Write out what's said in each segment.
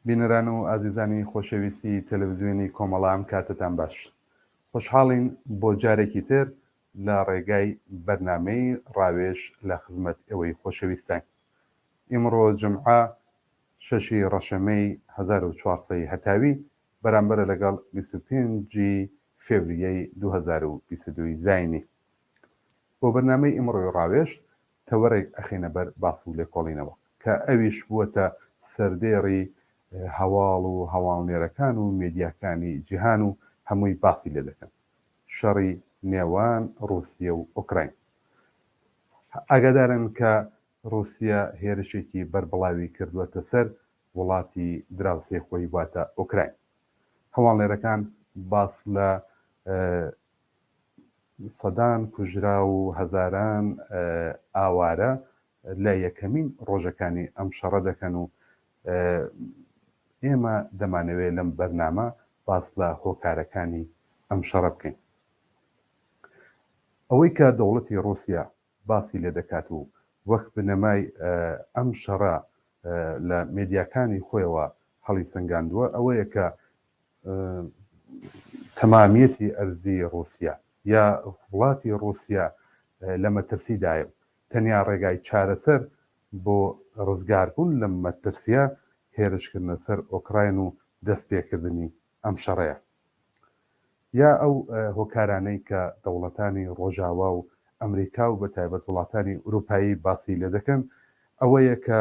بینەران و ئازیزانی خۆشەویستی تەلەڤزیۆنی کۆمەڵە ئەم کاتەتان باش. خۆشحاڵین بۆ جارێکی تر لە ڕێگای بەرنامەی ڕاوێژ لە خزمەت ئێوەی خۆشەویستاین. ئیمڕۆ جومعە شەشی ڕەشەمەی 1400 هەتاوی بەرامبەرە لەگەڵ 25 ی فێوریەی 2022 زاینی. بۆ بەرنامەی ئیمڕۆی ڕاوێژ تەوەرێک ئەخەینە بەر باس و لێکۆڵینەوە کە ئەویش بووەتە سەردێڕی هەواڵ و هەواڵنێرەکان و مێدیاکانی جیهان و هەمووی باسی لێ دەکەن، شەڕی نێوان ڕووسیە و ئۆکراین. ئاگادارن کە ڕووسیە هێرشێکی بەربڵاوی کردووەتە سەر وڵاتی دراوسێی خۆی واتە ئۆکراین. هەواڵنێرەکان باس لە سەدان کوژراو و هەزاران ئاوارە لە یەکەمین ڕۆژەکانی ئەم شەڕە دەکەن و ئێمە دەمانەوێت لەم بەرنامە باس لە هۆکارەکانی ئەم شەڕە بکەین. ئەوەی کە دەوڵەتی ڕووسیا باسی لێ دەکات و وەک بنەمای ئەم شەڕە لە مێدیاکانی خۆیەوە هەڵیسەنگاندووە ئەوەیە کە تەمامیەتی ئەرزی ڕووسیا یا وڵاتی ڕووسیا لە مەترسیدایە و تەنیا ڕێگای چارەسەر بۆ ڕزگاربوون لەم مەترسییە هێرشکردنە سەر ئۆکراین و دەستپێکردنی ئەم شەڕەیە. یا ئەو هۆکارانەی کە دەوڵەتانی ڕۆژاوا و ئەمریکا و بەتایبەت وڵاتانی ئورووپایی باسی لێ دەکەن ئەوەیە کە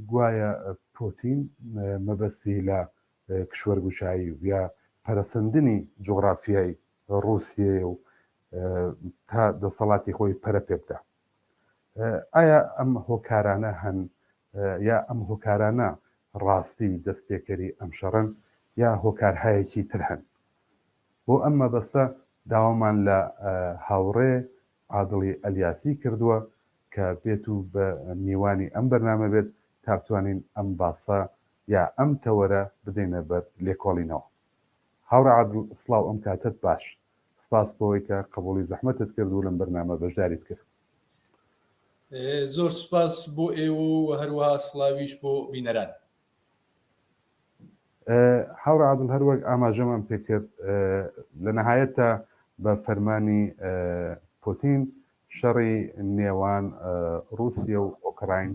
گوایە پۆتین مەبەستی لە کشوەرگوشایی و یا پەرەسەندنی جوغرافیای ڕووسیەیە و تا دەسەڵاتی خۆی پەرە پێ بدا. ئایا ئەم هۆکارانە هەن یا ئەم هۆکارانە ڕاستی دەستپێکەری ئەم شەڕەن یا هۆکارهایەکی تر هەن؟ بۆ ئەم مەبەستە داوامان لە هاوڕێ عادڵی ئەلیاسی کردووە کە بێت و بە میوانی ئەم بەرنامە بێت تا بتوانین ئەم باسە یا ئەم تەوەرە بدەینە بەر لێکۆڵینەوە. هاوڕێ عادڵ سڵاو ئەم کاتەت باش. سپاس بۆوەی کە قەبوڵی زەحمەتت کرد و لەم بەرنامە بەشداریت کرد. زۆر سپاس بۆ ئێوە و هەروەها سڵاویش بۆ بینەران. هاوڕێ عادڵ هەر وەک ئاماژەمان پێکرد لە نەهایەتدا بە فەرمانی پوتین شەڕی نێوان ڕووسیە و ئۆکراین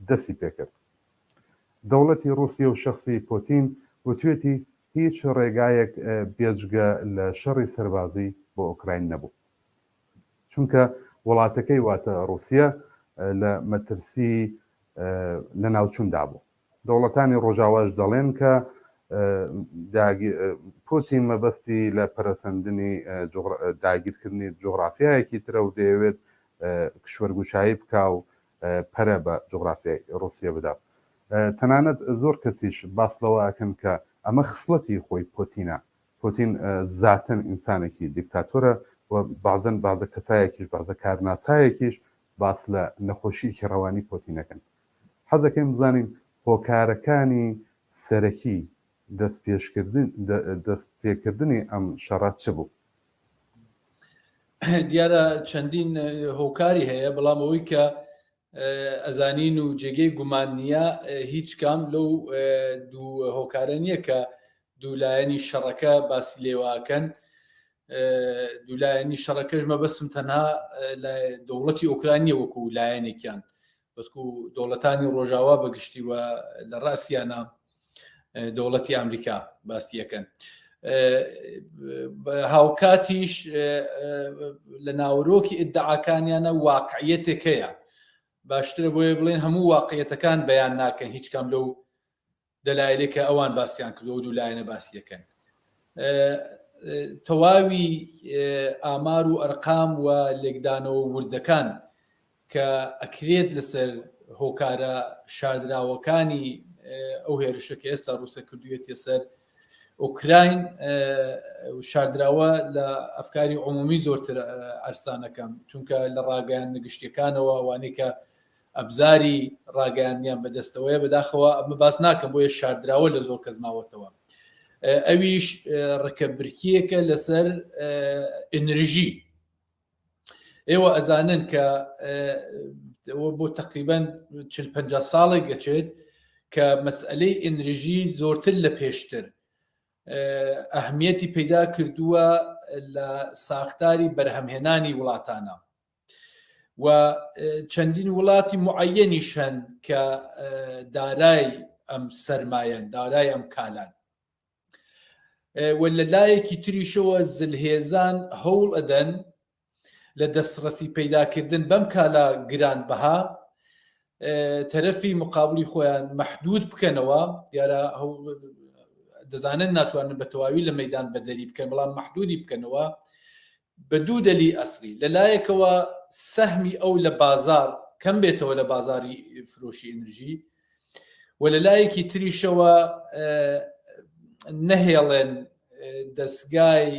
دەستی پێکرد. دەوڵەتی ڕووسیە و شەخسی پوتین وتوێتی هیچ ڕێگایەک بێجگە لە شەڕی سەربازی بۆ ئۆکراین نەبوو. چونکە وڵاتەکەی واتە ڕووسیە لە مەترسی لەناوچووندا بوو. دەوڵەتانی ڕۆژاواش دەڵێن کە پوتین مەبەستی لە پەرەسەندنی داگیرکردنی جوغرافیایەکی ترە و دەیەوێت کشوەرگوشایی بکا و پەرە بە جوغرافیای ڕووسیە بدا. تەنانەت زۆر کەسیش باس لەوە ئەکەن کە ئەمە خسڵەتی خۆی پۆتینە. پۆتین زاتەن ئینسانێکی دیکتاتۆرە و بەعزەن بەعزە کەسایەکیش بەعزە کارناسایەکیش باس لە نەخۆشییەکی ڕەوانی پۆتین ئەکەن. حەزەکەین بزانین هۆکارەکانی سەرەکی دەستپێشکردن دەستپێکردنی ئەم شەڕە چ بوو؟ دیارە چەندین هۆکاری هەیە بەڵام ئەوەی کە ئەزانین و جێگەی گومان نییە هیچ کام لەو دوو هۆکارە نییە کە دوولایەنی شەڕەکە باسی لێواکەن دوولایەنی شەڕەکەش مەبەستم تەنها لە دەوڵەتی ئۆکرانیە وەکو لایەنێکیان بەسکو دەوڵەتانی ڕۆژاوا بەگشتی و لە ڕاستیانە دەوڵەتی ئەمریکا باستیەکەن هاوکاتیش لە ناورۆکی ئیدعاکانیانە واقعیەتێک هەیە باشترە بۆیە بڵێن هەموو واقعیەتەکان بەیان ناکەن هیچ کام لەو دەلایلێک کە ئەوان باسیان کردو ئەو دوو لایەنە باسیەکەن تەواوی ئامار و ئەرقام و لێکدانەوە وردەکان کە ئەکرێت لەسەر هۆکارە شاردراوەکانی ئەو هێرشە کە ئێستا ڕووسە کردوویەتیە سەر ئۆکراین شاردراوە لە ئەفکاری عمومی زۆرتر ئەرسانەکەم چونکە لە ڕاگەیاندنە گشتیەکانەوە ئەوانەی کە ئەبزاری ڕاگەیاندنیان بەدەستەوەیە بەداخەوە ئەمە باس ناکەم بۆیە شاردراوە لە زۆر کەس ماوەتەوە ئەویش ڕکەبرکیەکە لەسەر ئەنرژی ئێوە ئەزانن کە بۆ تقریبان 40 ساڵێک گەچێت. کە مەسئلەی ئەنرژی زۆرتر لە پێشتر ئەهمیەتی پەیدا کردووە لە ساختاری بەرهەمهێنانی وڵاتانە و چەندین وڵاتی معەنیش هەن کە دارای ئەم سەرمایەن دارای ئەم کالان و لە لایەکی تریشەوە زلهێزان هەوڵ ئەدەن لە دەستڕەسی پەیداکردن بەم کالا گران بەها تەرەفی مقابلی خۆیان مەحدود بکەنەوە دیارە دەزانن ناتوانن بە تەواوی لە مەدان بەدەری بکەن بەڵام مەحدودی بکەنەوە بە دوو دەلی ئەسلی لەلایەکەوە سەهمی ئەو لە بازار کەم بێتەوە لە بازاری فرۆشی ئەنرژی و لە لایەکی تریشەوە نەهێڵێن دەستگای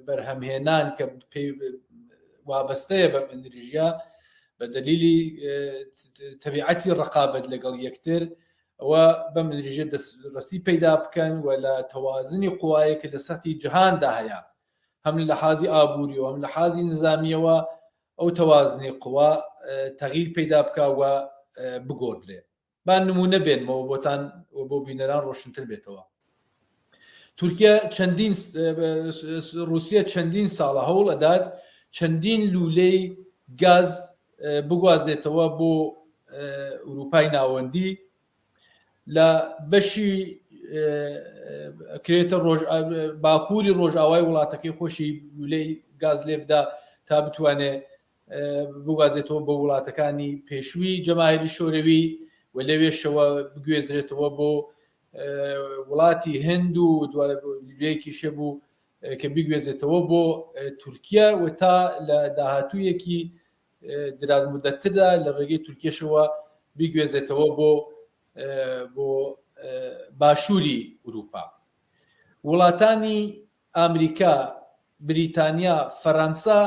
بەرهەمهێنان کە وابەستەیە بەم ئەنرژیە بە دەلیلی تەبیعەتی ڕقابەت لەگەڵ یەکتر ئەوە بەم ئەنرژیە دەستڕەسی پەیدا بکەن و لە تەوازنی قوایە کە لە سەتی جیهاندا هەیە هەم لە حازی ئابووری و هەم لە حازی نظامیەوە ئەو تەوازنی قوا تەغیر پەیدا بکا و بگۆڕدرێ. با نموونە بێنمەوە بۆتان و بۆ بینەران ڕۆشنتر بێتەوە. تورکیا چەندین ڕوسیە چەندین ساڵە هەوڵ ئەدات چەندین لولەی گاز بگوازێتەوە بۆ ئوروپای ناوەندی لە بەشی کرێتە ڕۆژ باکووری ڕۆژئاوای وڵاتەکەی خۆشی لولەی گاز لێ بدا تا بتوانێ بگوازێتەوە بۆ وڵاتەکانی پێشووی جەماهیری شۆرەوی و لەوێشەوە بگوێزرێتەوە بۆ وڵاتی هند و دوایەکیشە بوو کە بگوێزێتەوە بۆ تورکیا و تا لە داهاتوویەکی دراز مدەتتردا لە ڕێگەی تورکیەشەوە بیگوێزێتەوە بۆ بۆ باشووری ئوروپا. وڵاتانی ئامریکا، بریتانیا، فەرانسە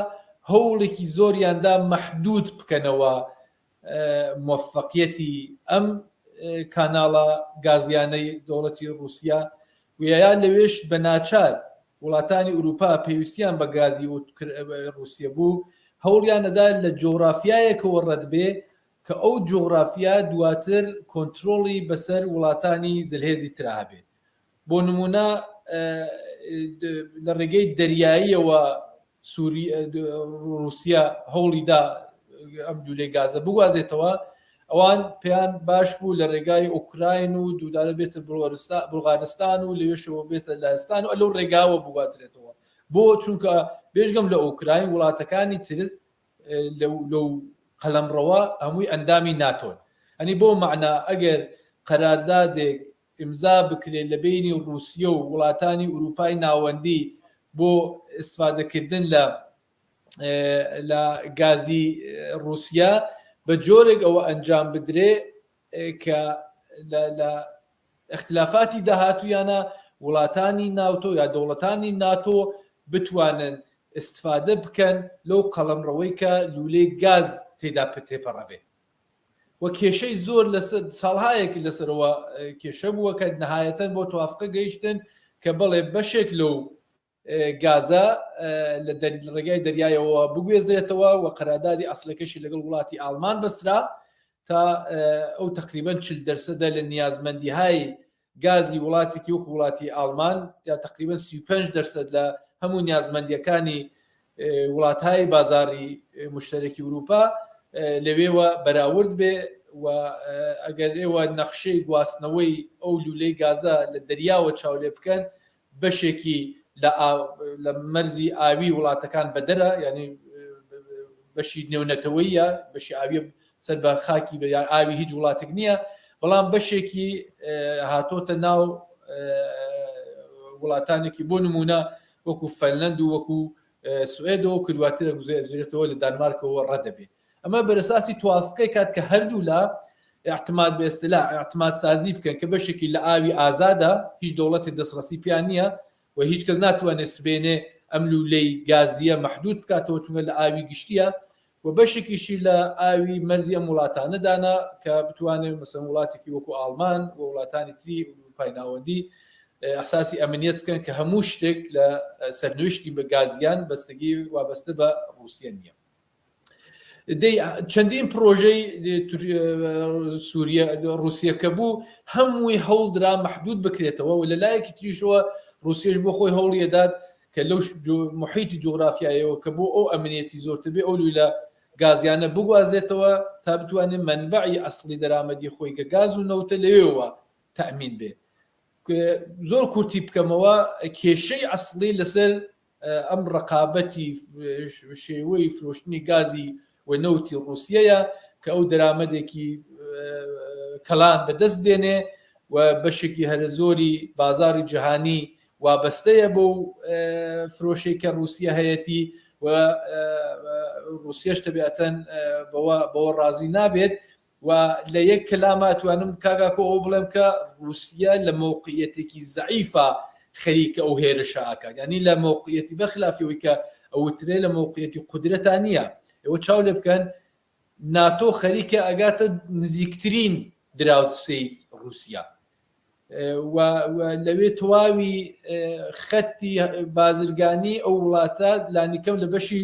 هەوڵێکی زۆریاندا مەحدود بکەنەوە موفقیەتی ئەم کاناڵە گازیانەی دەوڵەتی ڕووسیا ویا لەوێش بە ناچار وڵاتانی ئورووپا پێویستیان بە گازی ڕووسیە بوو، هەوڵیان ئەدا لە جوغرافیایەکەوە ڕەت بێ کە ئەو جوغرافیا دواتر کۆنترۆڵی بەسەر وڵاتانی زلهێزی ترا هەبێ. بۆ نموونە لە ڕێگەی دەریاییەوە سووری ڕووسیا هەوڵی دا ئەم لوولەی گازە بگوازێتەوە، ئەوان پێیان باش بوو لە ڕێگای ئۆکراین و دوودارە بێتە بوڵغارستان و لەوێشەوە بێتە لەهستان و لەو ڕێگاوە بگوازرێتەوە بۆ چونکە بێژگەم لە ئۆکراین وڵاتەکانی تر لەو قەلەمڕەوە هەمووی ئەندامی ناتۆن ئەنی بۆ معنا ئەگەر قەراردادێک ئیمزا بکرێت لە بینی ڕوسیە و وڵاتانی ئوروپای ناوەندی بۆ ئیسفادەکردن لە لە گازی ڕوسیا بە جۆرێک ئەوە ئەنجام بدرێ کە لە اختلافاتی داهاتویانە وڵاتانی ناوتۆ یا دەوڵەتانی ناتۆ بتوانن استفادە بکەن لەو قەڵەمڕەوەی کە لولەی گاز تێدا تێپەڕەبێ و کێشەی زۆر لەسەر ساڵهایەک لەسەرەوە کێشە بووە کە نهایەتەن بۆ توافقە گەیشتن کە بەڵێ بەشێک لەو گازە لە ڕێگای دەریایەوە بگوێزرێتەوە و قەرادادی ئەسلەکەشی لەگەڵ وڵاتی ئاڵمان بەسرا تا ئەو تقریبان 40 دەرسەدە لە نیازمەندی های گازی وڵاتێکی وەکو وڵاتی ئاڵمان یا تقریبا 35 دەرسەد لە هەموو نیازمەندیەکانی وڵاتهای بازاری مشتەرەکی ئوروپا لەوێوە بەراورد بێ و ئەگەر ئێوە نەخشەی گواستنەوەی ئەو لولەی گازە لە دەریاوە چاولێ بکەن بەشێکی لە مەرزی ئاوی وڵاتەکان بەدەرە یعنی بەشی نێونەتەوەیە بەشی ئاوی سەر بە خاکی بە یان ئاوی هیچ وڵاتێک نییە بەڵام بەشێکی هاتۆتە ناو وڵاتانێکی بۆ نمونە وەکو فەنلەند و وەکو سوئێدەوە کردواترە گوزێتەوە لە دانمارکەوە ڕەدەبێت ئەمە بەرەساسی توافقێ کات کە هەردوو لا اعتماد بە اصطلاح اعتماد سازی بکەن کە بەشێکی لە ئاوی ئازادە هیچ دەوڵەتێک دەستڕەسی پیان نییە و هیچ کەس ناتوانێت سبێنێ ئەم لولەی گازیە محدود بکاتەوە چونکە لە ئاوی گشتیە و بەشێکیشی لە ئاوی مەرزی ئەم وڵاتانە دانا کە بتوانێت مەسەن وڵاتێکی وەکو ئاڵمان و وڵاتانی تری ئەوروپای ناوەندی ئەساسی ئەمنیەت بکەن کە هەموو شتێک لە سەرنوشتی بە گازیان بەستگی وابەستە بە ڕوسیە نییە. دەی چەندین پرۆژەی سووریە ڕووسیەکە بوو هەمووی هەوڵدرا محدود بکرێتەوە و لە لایەکی تریشەوە ڕووسیەش بۆ خۆی هەوڵی ئەدات کە لەو محیتی جوغرافیایەوە کە بۆ ئەو ئەمنیەتی زۆرتر بێ ئەو لویلە گازیانە بگوازێتەوە تا بتوانێت مەنبەعی ئەسڵی دەرامەدی خۆی کە گاز و نەوتە لەوێوە تەئمین بێ. زۆر کورتی بکەمەوە کێشەی ئەسڵی لەسەر ئەم ڕقابەتی شێوەی فرۆشتنی گازی و نەوتی ڕووسیەیە کە ئەو دەرامەتێکی کەلان بەدەست دێنێ و بەشێکی هەرە زۆری بازاری جیهانی وابەستەیە بۆ فرۆشەی کە رووسیا هەیەتی و رووسیەش تەبیعەتەن بەوە بەوە ڕازی نابێت و لە یەک کەلاما ئەتوانم کاک ئاکۆ ئەوە بڵێم کە ڕووسیە لە مەوقعیەتێکی زەعیفا خەریکە ئەو هێرشە ئەکات یانی لە مەوقعیەتی بەخلافی ئەوەی کە ئەوترێ لە مەوقعیەتی قودرەتا نییە ئێوە چاو لێ بکەن ناتۆ خەریکە ئەگاتە نزیکترین دراوسێی ڕووسیا و لەوێ تەواوی خەتی بازرگانی ئەو وڵاتە لانیکەم لە بەشی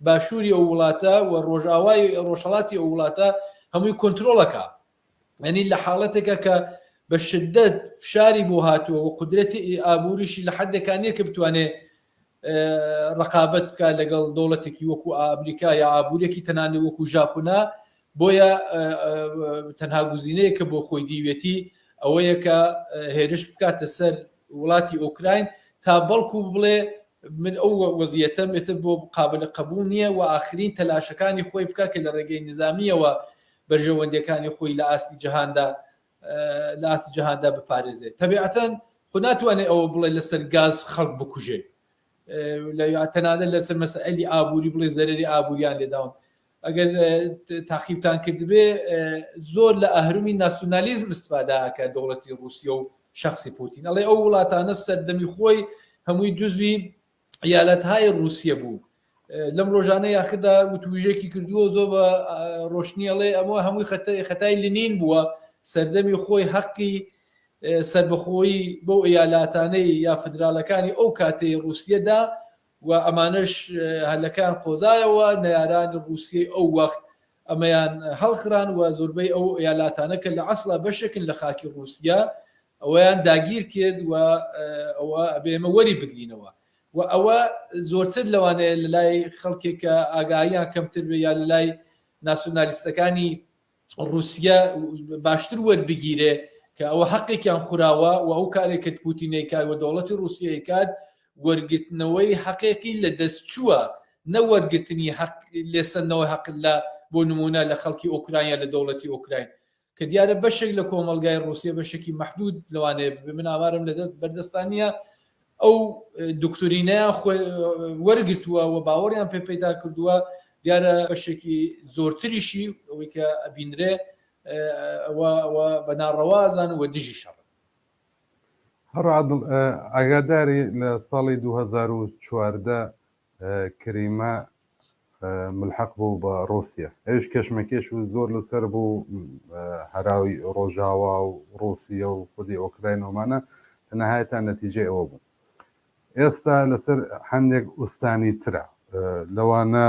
باشووری ئەو وڵاتە و ڕۆژاوای ڕۆژهەڵاتی ئەو وڵاتە هەمووی کۆنترۆڵەکە ینی لە حاڵەتێکە کە بە شدت فشاری بۆ هاتووە و قدرەتی ئابووریشی لە حدێکا نییە کە بتوانێت ڕقابەت بکە لەگەڵ دەوڵەتێکی وەکو ئەمریکا یا ئابوورێکی تەنانەت وەکو ژاپۆنا بۆیە تەنها گوزینەیە کە بۆ خۆی دیوێتی ئەوەیە کە هێرش بکاتە سەر وڵاتی ئۆکراین تا بەڵکو بڵێ من ئەو وەزیەتەم ئێتر بۆ قابل قبول نییە و ئاخرین تەلاشەکانی خۆی بکە کە لە ڕێگەی نظامیەوە بەرژەوەندیەکانی خۆی لە ئاستی جەهاندا لە ئاستی جەهاندا بپارێزێت تەبیعەتەن خۆ ناتوانێت ئەوە بڵێ لەسەر گاز خەڵک بکوژێ تەنانەت لەسەر مەسئلی ئابووری بڵێ زەرری ئابووریان لێداوم ئەگەر تاقیبتان کردبێ زۆر لە ئەهرمی ناسیونالیزم استفادە ئەکا دەوڵەتی ڕووسیە و شخصی پوتین ئەڵێ ئەو وڵاتانە سەردەمی خۆی هەمووی جزوی ایالتهای ڕووسیە بوو لەم ڕۆژانە یاخردا وتوژێکی کردووە زۆر بە ڕۆشنی ئەڵێ ئەمە هەمووی خەتای لنین بووە سەردەمی خۆی حەقی سربەخۆیی بەو ایالاتانەی یا فدرالەکانی ئەو کاتەی ڕووسیەدا و ئەمانەش هەلەکەیان قۆزایەوە، نەیارانی ڕووسیەی ئەو وەخت ئەمەیان هەڵخران و زۆربەی ئەو ئیالاتانە کە لە عەسڵا بەشێکن لە خاکی ڕووسیە ئەوەیان داگیر کرد و ئەوە ئەبێ ئێمە وەری بگرینەوە و ئەوە زۆرتر لەوانەیە لە لای خەڵکێک کە ئاگاهیان کەمتر بێ یا لە لای ناسیۆنالیستەکانی ڕووسیە باشتر وەربگیرێ کە ئەوە حەقێکیان خوراوە و ئەو کارێک کە پوتین ئەیکات و دەوڵەتی ڕووسیە ئەیکات وەرگرتنەوەی حەقێکی لە دەست چووە نە وەرگرتنی حەق لێسەندنەوەی حەق لە بۆ نمونە لە خەڵکی ئۆکرانیا لە دەوڵەتی ئۆکراین کە دیارە بەشێک لە کۆمەڵگای ڕووسیە بەشێکی مەحدود لەوانەیە ببێ من ئامارم لە بەردەستان نییە ئەو دکتۆرینەیان وەرگرتووە و باوەڕیان پێ پەیدا کردووە دیارە بەشێکی زۆرتریشی ئەوەی کە ئەبینرێ ئەوە بە ناڕەوازان و دژی شەڕ. هەڕ عادڵ ئاگاداری لە ساڵی 2014 کریمە ملحق بوو بە ڕووسیا ئەویش کێشمەکێش و زۆر لەسەر بوو هەراوی ڕۆژاوا و ڕووسیە و خودی ئۆکراین ومانە لە نهایەتا نەتیجەی ئەوە بوو ئێستا لەسەر هەندێک ئوستانی ترە لەوانە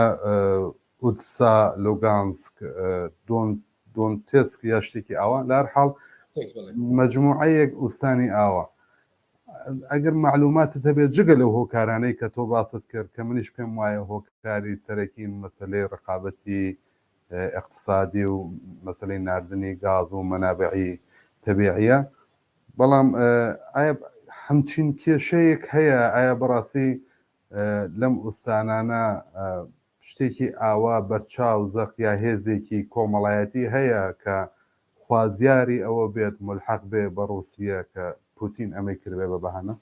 ئودسا لوگانسک دۆن دۆنتێسک یا شتێکی ئاوا لە هەر حاڵ مجموعەیەک ئوستانی ئاوا ئەگەر مەعلوماتت هەبێت جگە لەو هۆکارانەی کە تۆ باست کرد کە منیش پێم وایە هۆکاری سەرەکین مەسەلەی ڕقابەتی ئیقتسادی و مەسەلەی ناردنی گاز و مەنابعی تەبیعیە بەڵام ئایا هەمچین کێشەیەک هەیە ئایا بەڕاستی لەم ئوستانانە شتێکی ئاوا بەرچاو زەق یا هێزێکی کۆمەڵایەتی هەیە کە خوازیاری ئەوە بێت مولحەق بێ بە ڕووسیە کە پوتین ئەمەی کردبێ بە بەهانە؟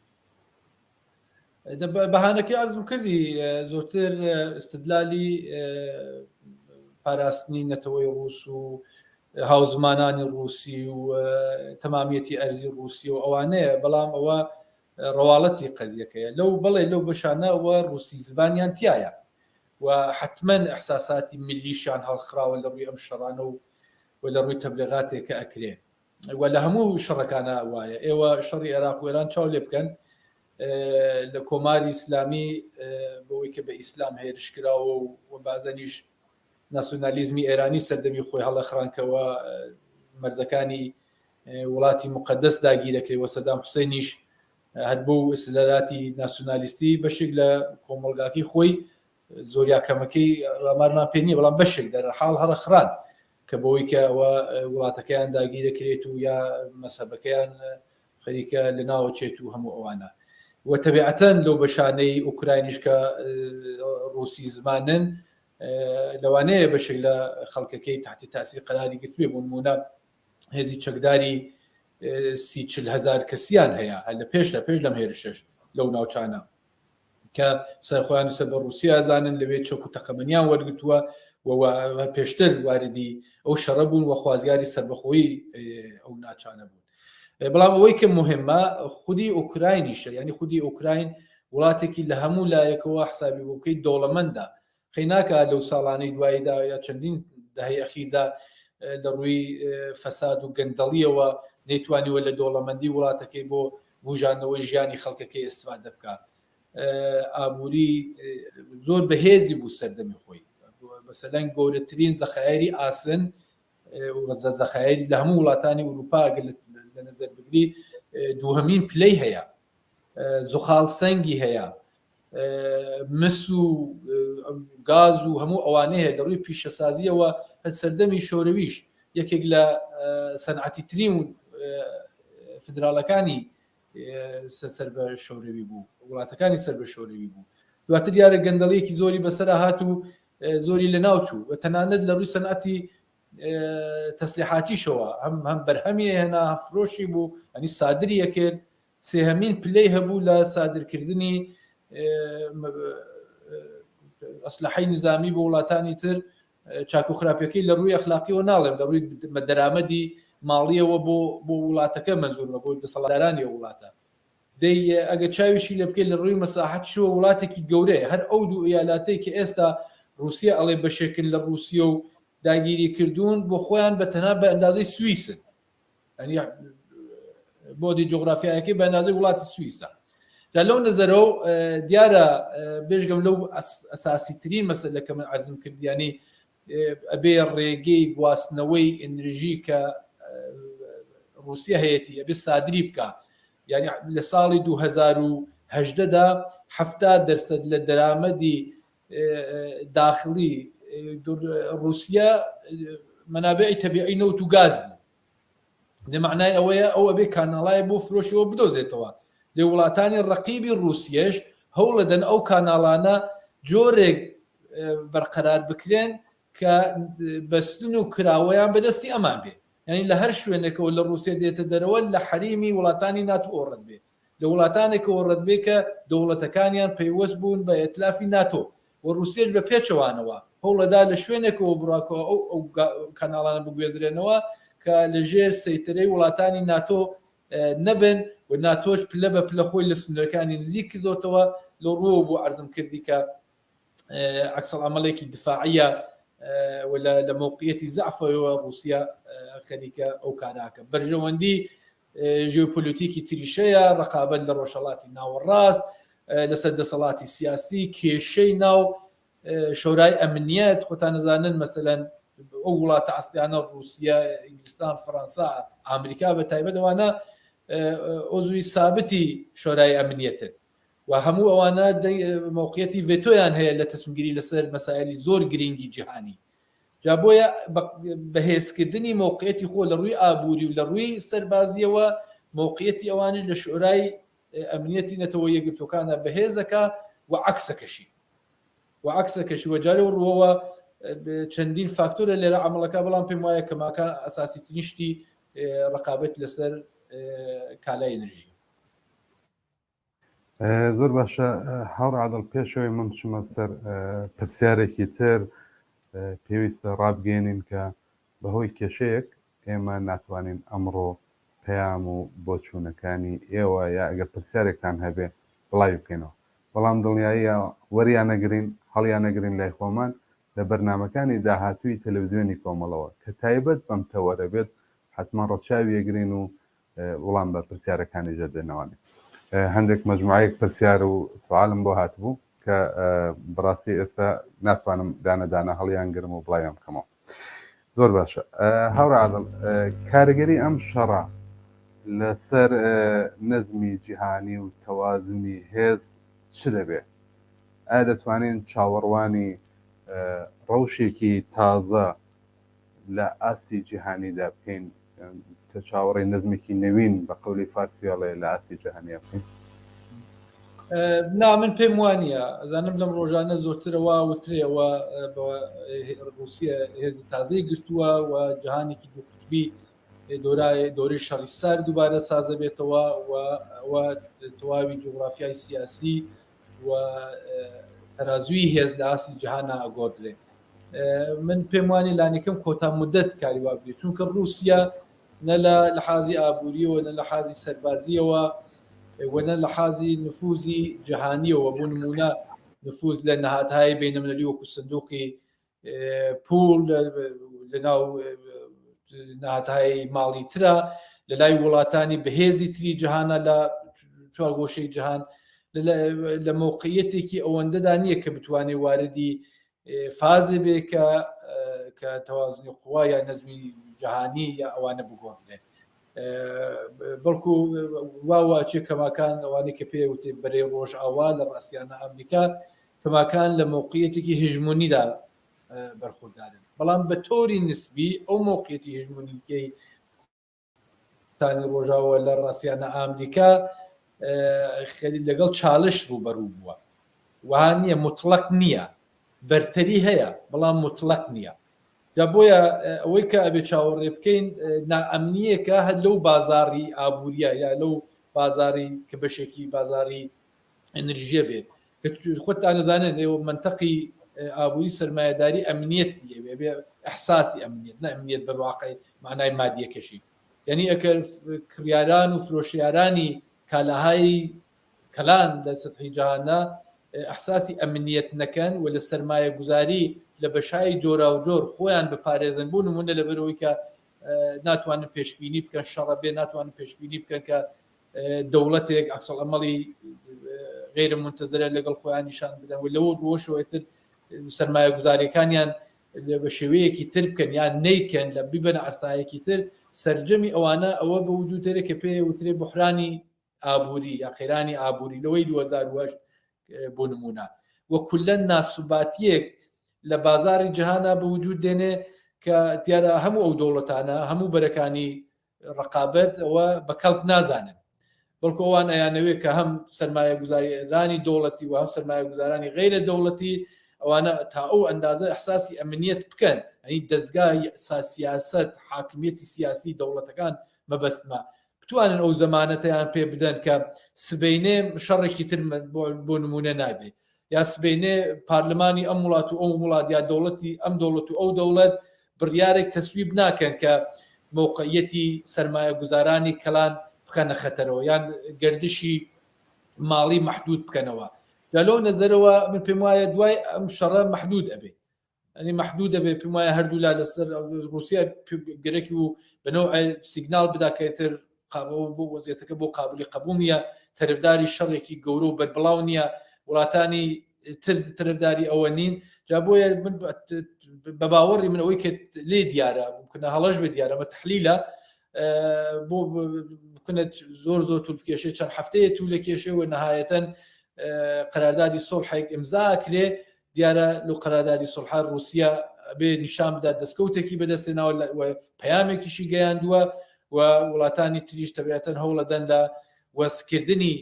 بەهانەکەی عەرزم کردی زۆرتر ئیستدلالی پاراستنی نەتەوەی ڕووس و هاوزمانانی ڕووسی و تەمامیەتی ئەرزی ڕووسی و ئەوانەیە بەڵام ئەوە ڕواڵەتی قەزیەکەیە لەو بەڵێ لەو بەشانە وە ڕووسی زبانیان تایە و حتمما ئەحساساتی ملیشیان هەڵخراوە لە ڕووی ئەم شەڕانە و و لە ڕووی تەبلیغاتێک کە ئەکرێ و لە هەموو شەڕەکانە وایە ئێوە شەڕی عێراق و ئێران چاو لێ بکەن لە کۆماری ئیسلامی بەوەی کە بە ئیسلام هێرش کراوە و بازەنیش. ناسیۆنالیزمی ئێرانی سەردەمی خۆی هەڵەخرانکەوە مەرزەکانی وڵاتی مقدس داگیرەکرێ وە سەدام حوسێنیش هەر بۆ ئیسلالاتی ناسیۆنالیستی بەشێک لە کۆمەڵگاکەی خۆی زۆر یا کەمەکەی ئامارمان پێ نییە بەڵام بەشێک دەرحاڵ هەڕەخران کە بەوەی کە ئەوە وڵاتەکەیان داگیرەکرێت و یا مەسەبەکەیان خەریکە لە ناوەچێت و هەموو ئەوانە و تەبیعەتەن لەو بەشانەی ئۆکراینیش کە ڕوسی زمانن لەوانەیە بەشێک لە خەڵکەکەی تحتی تاثیر قەراری گرتبێ بۆ نمونە هێزی چەکداری سی هزار کەسیان هەیە هەر لە پێش لە پێش لەم هێرشەش لەو ناوچانە کە سەرخۆیان سەر بە ڕوسیا زانن لەوێ چەک و تەقەمەنیان وەرگتووە و پێشتر واردی ئەو شەڕە بوون و خوازیاری سربەخۆیی ئەو ناچانە بوون بەڵام ئەوەی کە مهمە خودی ئۆکراینیشە ینی خودی ئۆکراین وڵاتێکی لە هەموو لایەکەوە حسابی بۆ بکەیت دەوڵەمەندە قەیناکە لەو ساڵانەی دواییدا یا چەندین دەهەی ئەخیردا لە ڕووی فەساد و گەندەڵیەوە نەیتوانیوە لە دەوڵەمەندی وڵاتەکەی بۆ بوژاندنەوەی ژیانی خەڵکەکەی ئیستفادە بکا. ئابووری زۆر بەهێزی بوو سەردەمی خۆی مەسەلەن گەورەترین زەخایری ئاسن زەخایری لە هەموو وڵاتانی ئوروپا لە نظر بگری دووهەمین پلەی هەیە زوخاڵ سەنگی هەیە مس و گاز و هەموو ئەوانەیە هەیە لە ڕووی پیشەسازیەوە هەر سەردەمی شۆرەویش یەکێک لە سەنعەتی ترین فدراڵەکانی سەر بە شۆرەوی بوو وڵاتەکانی سەر بە شۆرەوی بوو دواتر دیارە گەندەڵیەکی زۆری بەسەر هات و زۆری لە ناوچوو و تەنانەت لە ڕووی سەنعەتی تەسلیحاتیشەوە هەم هەم بەرهەمی هێنا فرۆشی بوو ئەنی سادری یەکرد سێهەمین پلەی هەبوو لە سادرکردنی ئەسلحەی نزامی بۆ وڵاتانی تر چاک و خراپەکەی لە ڕووی ئەخلاقیەوە ناڵێم لە ڕووی دەرامەدی ماڵیەوە بۆ بۆ وڵاتەکە مەنزورمە بۆ دەسەڵاتدارانی وڵاتە دەی ئەگە چاویشی لێ بکەیت لە ڕووی مەساحەتیشەوە وڵاتێکی گەورەیە هەر ئەو دوو ئیالاتەی کە ئێستا ڕووسیا ئەڵێ بەشێکن لە ڕووسیە و داگیری کردوون بۆ خۆیان بە تەنها بە ئەندازەی سوئیسن یعنی بۆدی جوگرافیایەکەی بە ئەندازەی وڵاتی سوئیسە جا لەو نەزەرەوە دیارە بێژگەم لەو ئەساسی ترین مەسەلە کە من عەرزم کرد یعنی ئەبێ ڕێگەی گواستنەوەی ئەنرژی کە ڕوسیە هەیەتی ئەبێ سادری بکە یعنی لە ساڵی 2010 دا 70 دەرسەد لە دەرامەدی داخلی ڕوسیا مەنابعی تەبیعی نەوت و گاز بوو لە معنای ئەوەیە ئەو ئەبێ کاناڵای بۆ فرۆشیەوە بدۆزێتەوە لێ وڵاتانی ڕقیبی ڕوسیەش هەوڵەدەن ئەو کاناڵانە جۆرێک بەرقەرار بکرێن کە بەستن و کراوەیان بەدەستی ئەمان بێ یعنی لە هەر شوێنێکەوە لە ڕوسیە دێتە دەرەوە لە حەریمی وڵاتانی ناتۆ ڕەت بێ لە وڵاتانێکەوە ڕەت بێ کە دەوڵەتەکانیان پەیوەست بوون بە ئیتلافی ناتۆ و ڕوسیەش بە پێچەوانەوە هەوڵەدا لە شوێنێکەوە بڕاکەوە ئەو ئەو کەناڵانە بگوێزرێنەوە کە لە ژێر سەیتەرەی وڵاتانی ناتۆ نەبن و ناتۆش پلە بە پلە خۆی لە سنوورەکانی نزیک کردۆتەوە لەو ڕووەوە بۆ عەرزم کردی کە عەکسەڵ عەمەڵێکی دفاعیە و لە مەوقعیەتی زەعفەوە ڕووسیا خەریکە ئەو کاراکە بەرژەوەندی ژیۆپۆلیتیکی تریشەیە ڕقابەت لە ڕۆژهەڵاتی ناوەڕاست لەسەر دەسەڵاتی سیاسی کێشەی ناو شۆرای ئەمنیەت خۆتان نەزانن مەسەلەن ئەو وڵاتە ئەسلیانە رووسیا ئینگلستان فەرەنسا ئەمریکا بە تایبەت ئەوانە عضوی سابتی شۆرای ئەمنیەتن و هەموو ئەوانە مەوقعیەتی ڤێتۆیان هەیە لە تەسمگیری لەسەر مەسایلی زۆر گرنگی جیهانی جا بۆیە بەهێزکردنی مەوقعیەتی خۆ لە ڕووی ئابووری و لە ڕووی سەربازیەوە مەوقعیەتی ئەوانش لە شورای ئەمنیەتی نەتەوە یەکگرتووەکانە بەهێزەکە و عەکسەکەشی و عەکسەکەشی و جارێ و ڕووەوە چەندین فاکتۆرە لێرە عملەکە بەڵام پێم وایە کەماکان ئەساسی ترین شتی ڕقابەت لەسەر کالای ئەنرژی. زۆر باشە هاوڕ عادڵ پێشەوەی من بچمە سەر پرسیارێکی تر پێویستە ڕابگەێنین کە بەهۆی کێشەیەک ئێمە ناتوانین ئەمڕۆ پەیام و بۆچوونەکانی ئێوە یا ئەگەر پرسیارێکتان هەبێ بڵاوی بکەینەوە بەڵام دڵنیاییە وەریانەگرین هەڵیانەگرین لای خۆمان لە بەرنامەکانی داهاتووی تەلەفزیۆنی کۆمەڵەوە کە تایبەت بەم تەوەرە بێت حەتمەن ڕەچاوی ئەگرین و وڵام بە پرسیارەکانیش دەدەنەوانێ هەندێک مەجموعەیەک پرسیار و سوالم بۆ هاتبوو کە. کە بەڕاستی ئێستا ناتوانم دانە دانە هەڵیان گرم و بڵاویان بکەمەوە. زۆر باشە هاوڕێ عادڵ، کاریگەری ئەم شەڕە لەسەر نەزمی جیهانی و تەوازنی هێز چ دەبێ؟ ئایا دەتوانین چاوەڕوانی ڕەوشێکی تازە لە ئاستی جیهانیدا بکەین کە چاوەڕێی نەزمێکی نەوین بە قەولی فارسیەڵێ لە ئاستی جیهانیا بکەین؟ نا من پێم وانە ئەزانم لەم ڕۆژانە زۆرترەوە وترێەوە ڕوسیە هێزی تازەی گرتووە و جیهانێکی دوو قوتبی دۆرای دۆری شەڕی سار دووبارە سازە بێتەوە و تەواوی جوگرافیای سیاسی و تەرازوی هێز لە ئاستی جیهانا ئەگۆڕدرێ. من پێم وانە لانیکەم کۆتا مدت کاری وا بێت چونکە رووسیا نە لە لە حازی ئابووریەوە نە لە حازی سەربازیەوە و نە لە حازی نفوزی جیهانیەوە بۆ نمونە نفوز لە نەهاتهای بینەملەلی وەکو سندوقی پوڵ لەناو ناتای ماڵی ترە لە لای وڵاتانی بەهێزی تری جیهانە لە چوارگۆشەی جیهان لە مۆقعیەتێکی ئەوەندەدا نییە کە بتوانێت واردی فازێ بێ کە کە تەوازنی قووا یا نەزمی جیهانی یا ئەوانە بگۆڕدرێت بەڵکو وا واچێ کەماکان ئەوانەی کە پێ وتێ بەرەی ڕۆژئاوا لە ڕاستیانە ئەمریکا کەماکان لە مەوقعیەتێکی هژمونیدا بەرخوردارن بەڵام بە تۆری نسبی ئەو مەوقعیەتی هژمونیکەی تانی ڕۆژاوە لە ڕاستیانە ئامریکا خەلی لەگەڵ چالش ڕووبەڕوو بووە وها نییە مطلق نییە بەرتەری هەیە بەڵام مطلق نییە جا بۆیە ئەوەی کە ئەبێ چاوەڕێ بکەین نائەمنیەکە هەر لەو بازاری ئابووریە یا لەو بازاری کە بەشێکی بازاری ئەنرژیە بێت کە خۆتان ئەزانن ئێوە مەنتەقی ئابووری سەرمایەداری ئەمنیەت بێ ئەحساسی ئەمنیەت نە ئەمنیەت بە واقعی معنای مادیەکەشی یعنی ئەگەر کڕیاران و فرۆشیارانی کالاهای کەلان لە سەتحی جەهانە ئەحساسی ئەمنیەت نەکەن و لە سەرمایە گوزاری لە بەشای جۆراوجۆر خۆیان بپارێزن بۆ نمونە لەبەرەوەی کە ناتوانن پێشبینی بکەن شەڕە بێ ناتوانن پێشبینی بکەن کە دەوڵەتێک عکس العملی غیرە منتەزرە لەگەڵ خۆیان نیشان بدەن و لەوە ڕۆشەوە تر سەرمایە گوزاریەکانیان بە شێوەیەکی تر بکەن یان نیکەن لە بیبەنە عرسایەکی تر سرجەمی ئەوانە ئەوە بە وجود تێرە کە پێ وترێ بحرانی ئابووری یا قەیرانی ئابووری لەوەی 2008 بۆ نمونە و کولەن ناسوباتیەک لە بازاری جیهانا بە وجود دێنێ کە دیارە هەموو ئەو دەوڵەتانە هەموو بەرەکانی ڕقابەت ئەوە بە کەڵک نازانن بەڵکو ئەوان ئەیانەوێت کە هەم سەرمایە گوزارانی دەوڵەتی و هەم سەرمایە گوزارانی غیرە دەوڵەتی ئەوانە تا ئەو ئەندازە ئەحساسی ئەمنیەت بکەن ئەنی دەستگای سیاست حاکمیەتی سیاسی دەوڵەتەکان مەبەستمە بتوانن ئەو زەمانەتیان پێ بدەن کە سبینێ شەڕێکی تر بۆ نمونە نابێ یا سبەینێ پارلمانی ئەم وڵات و ئەو وڵات یا دەوڵەتی ئەم دەوڵەت و ئەو دەوڵەت بڕیارێک تەسویب ناکەن کە مەوقعیەتی سەرمایە گوزارانی کەلان بخەنە خەتەرەوە یان گەردشی ماڵی مەحدود بکەنەوە جا لەو نەزەرەوە من پێم وایە دوای ئەم شەڕە مەحدود ئەبێ ئەنی مەحدود دەبێت پێم وایە هەردوولا لەسەر رووسیا گەرەکی و بەنەوە سیگنال بدا کە تر بۆ وەزیەتەکە بۆ قابلی قبول نییە تەرفداری شەڕێکی گەورە و بەربڵاو نییە وڵاتانی تر تەرفداری ئەوە نین جا بۆیە من بە باوەڕی من ئەوەی کە لێ دیارە بکنە هەڵەش بێ دیارە بە تحلیلە بۆ بکنە زۆر زۆر طول بکێشێ چەند هەفتەیە تو لە کێشێ و نهایەتەن قەراردادی سۆڵحێک ئیمزا کرێ دیارە لەو قەراردادی سوڵحە ڕووسیا ئەبێ نیشان بدات دەستکەوتێکی بەدەستێناوە و پەیامێکیشی گەیاندووە و وڵاتانی تریش تەبیعەتەن هەوڵەدەن لە وەسکردنی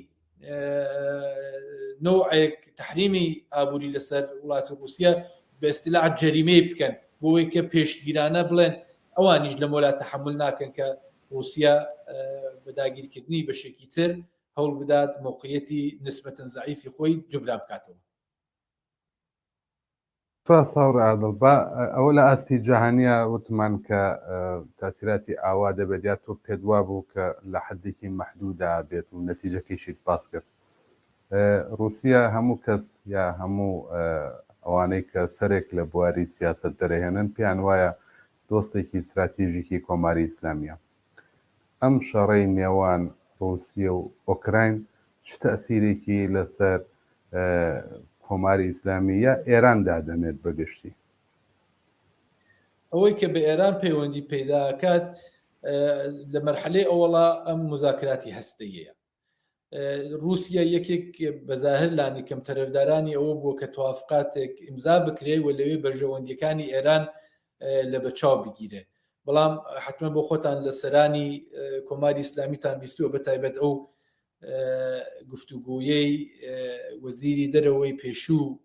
نوعێک تحریمی ئابووری لەسەر وڵاتی رووسیا بە ئیستیلاح جەریمەی بکەن بۆی کە پێشگیرانە بڵێن ئەوانیش لە مۆلا تحمل ناکەن کە رووسیا بە داگیرکردنی بەشێکی تر هەوڵ بدات موقعیەتی نسبەتەن زەعیفی خۆی جوبران بکاتەوە. سپاس هاوڕێ عادڵ با ئەوە لە ئاستی جەهانیە وتمان کە تاسیراتی ئاوا دەبێت یا تۆ پێت وابوو کە لە حەدێکی مەحدودا بێت و نەتیجەکەیشیت باس کرد ڕوسیە هەموو کەس یا هەموو ئەوانەی کە سەرێک لە بواری سیاسەت دەرەهێنن پێیان وایە دۆستێکی ستراتیژیکی کۆماری ئیسلامیە ئەم شەڕەی نێوان ڕووسیە و ئۆکراین چ تەئسیرێکی لەسەر کۆماری ئیسلامی یا ئێران دادەنێت بە گشتی؟ ئەوەی کە بە ئێران پەیوەندی پەیدا ئەکات لە مەرحەلەی ئەوەڵا ئەم موزاکراتی هەستەییە. رووسیا یەکێک بەزاهر لانی کەم تەرەفدارانی ئەوە بووە کە توافقاتێک ئیمزا بکرێ و لەوێ بەرژەوەندیەکانی ئێران لە بەرچاو بگیرێ بەڵام حتمما بۆ خۆتان لە سەرانی کۆماری ئیسلامیتان بیستووە بە تایبەت ئەو گفتوگویەی وەزیری دەرەوەی پێشوو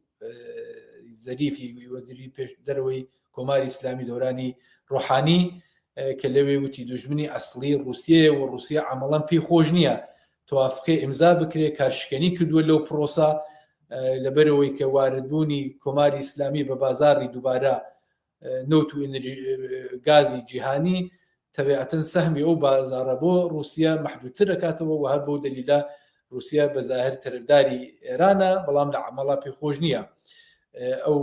زەریفی وەزیری پێش دەرەوەی کۆماری ئیسلامی دەورانی ڕۆحانی کە لەوێ وتی دوژمنی ئەسڵی ڕوسیەیە و ڕوسیا عملەن پێی خۆش نییە توافقی ئیمزا بکرێ کارشکێنی کردووە لەو پرۆسە لەبەرەوەی کە واردبوونی کۆماری ئیسلامی بە بازاری دووبارە نەوت و گازی جیهانی تەبیعەتەن سەهمی ئەو بازاڕە بۆ ڕووسیا مەحدودتر دەکاتەوە و هەر بەو دەلیلە ڕووسیا بە زاهر تەرەفداری ئێرانە بەڵام لە عەمەڵا پێی خۆش نییە ئەو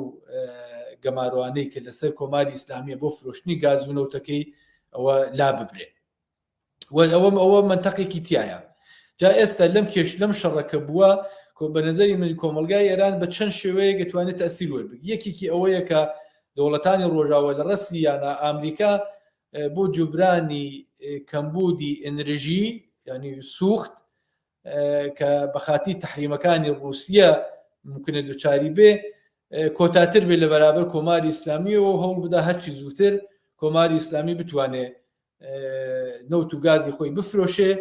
گەمارۆانەی کە لەسەر کۆماری ئیسلامیە بۆ فرۆشتنی گاز و نەوتەکەی ئەوە لا ببرێ ئەوە ئەوە منتەقێکی تایە جا ئێستا لەم کێش لەم شەڕەکە بووە کۆ بە نظری من کۆمەلگای ئێران بە چەند شێوەیەک دەتوانێت تەسیر وەربگرێت یەکێکی ئەوەیە کە دەوڵەتانی ڕۆژاوە لە ڕەسیانە ئەمریکا بۆ جوبرانی کەمبوودی ئەنرژی ینی سوخت کە بەخاتی تحریمەکانی رووسە ممکنە دوچاری بێ کۆتاتر بێ لە بەرابەر کۆماری ئیسلامیەوە هەوڵ بدا هەرچی زووتر کۆماری ئیسلامی بتوانێ نەوت و گازی خۆی بفرۆشێ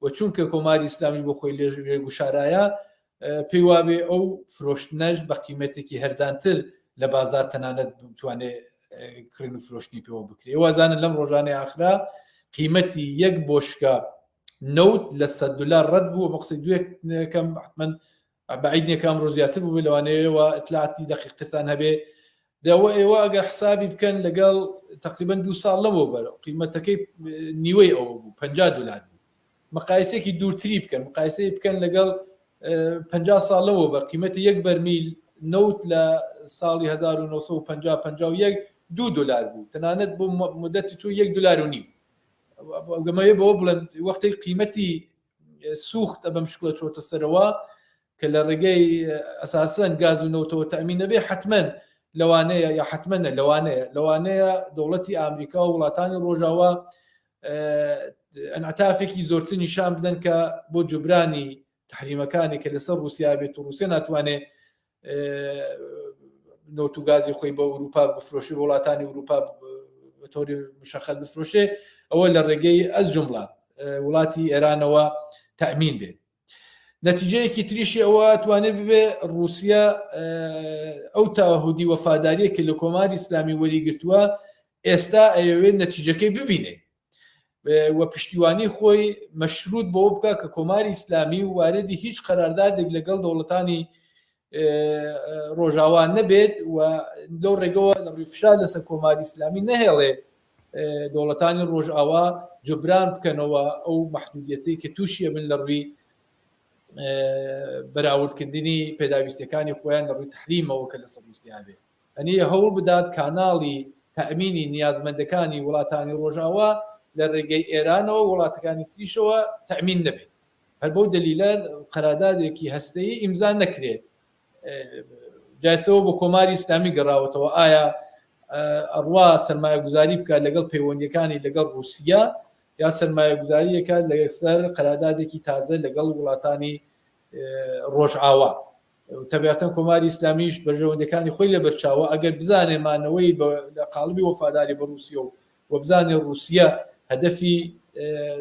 و چونکە کۆماری ئیسلامی بۆ خۆی لێژ گوشارایە پێی وابێ ئەو فرۆشتنەش بە قیمەتێکی هەرزانتر لە بازار تەنانەت بتوانێ کڕین و فرۆشتنی پێوە بکرێ وازانن لەم ڕۆژانەی ئاخرا قیمەتی یەک بۆشکە نەوت لە 100 دلار ڕەت بووە بە قسەی دوێک کەم حتمما بەعید نییە کە ئەمڕۆ زیاتر بووبێ لەوانەیەوە ئیتلاعاتی دەقیقترتان هەبێ دەوە ئێوە ئەگەر حسابی بکەن لەگەڵ تقریبا دو ساڵ لەمەوە بەر قیمەتەکەی نیوەی ئەوە بوو 50 دلار بوو مقایسێکی دوورتری بکەن مقایسەی بکەن لەگەڵ 50 ساڵ لەوە بە قیمەتی یەک بەرمیل نەوت لە ساڵی 1950 دو دلار بوو تەنانەت بۆ مدەتی چوو یەک دلار و نیو گەمەوێ بەوە بڵێن وەختی قیمەتی سوختە بەم شکڵە چۆتە سەرەوە کە لە ڕێگەی ئەساسەن گاز و نەوتەوە تەمین نەبێ حتمما لەوانەیە یا حتممە لەوانەیە لەوانەیە دەوڵەتی ئامریکا و وڵاتانی ڕۆژاوا ئەنعتافێکی زۆرتر نیشان بدەن کە بۆ جوبرانی تحریمەکانی کە لەسەر رووسیا بێت و رووسیا ناتوانێت نەوت و گازی خۆی بە ئەوروپا بفرۆشی وڵاتانی ئەوروپا بە تۆری مشەخەت بفرۆشێ ئەوە لە ڕێگەی ئەز جمڵە وڵاتی ئێرانەوە تەمین بێت نەتیجەیەکی تریشی ئەوە توانێت ببێ رووسیا ئەو تاهودی وەفاداریە کە لە کۆماری ئیسلامی وەریگرتووە ئێستا ئەیەوێت نەتیجەکەی ببینێ و پشتیوانی خۆی مەشروط بەوە بکە کە کۆماری ئیسلامی واردی هیچ قەراردادێک لەگەڵ دەوڵەتانی ڕۆژاوا نەبێت و لەو ڕێگەوە لە ڕووی فشار لەسەر کۆماری ئیسلامی نەهێڵێ دەوڵەتانی ڕۆژئاوا جوبران بکەنەوە ئەو مەحدودیەتەی کە تووشیە بن لە ڕووی بەراوردکردنی پێداویستەکانی خۆیان لە ڕووی تحریمەوە کە لەسەر ڕووسیا بێت ئەنی هەوڵ بدات کاناڵی تەئمینی نیازمەندەکانی وڵاتانی ڕۆژئاوا لە ڕێگەی ئێرانەوە وڵاتەکانی تریشەوە تەئمین نەبێت. هەر بەو دەلیلە قەرادادێکی هەستەیی ئیمزا نەکرێت. جایسەوە بۆ کۆماری ئیسلامی گەڕاوەتەوە ئایا ئەڕوا سەرمایەگوزاری بکات لەگەڵ پەیوەندیەکانی لەگەڵ ڕووسیا یا سەرمایەگوزاریەکە لەسەر قەرادادێکی تازە لەگەڵ وڵاتانی ڕۆژئاوا. تەبیعەتەن کۆماری ئیسلامیش بەرژەوەندیەکانی خۆی لەبەرچاوە، ئەگەر بزانێ مانەوەی لە قاڵبی وەفاداری بە ڕووسیە و و بزانێ ڕووسیە هەدەفی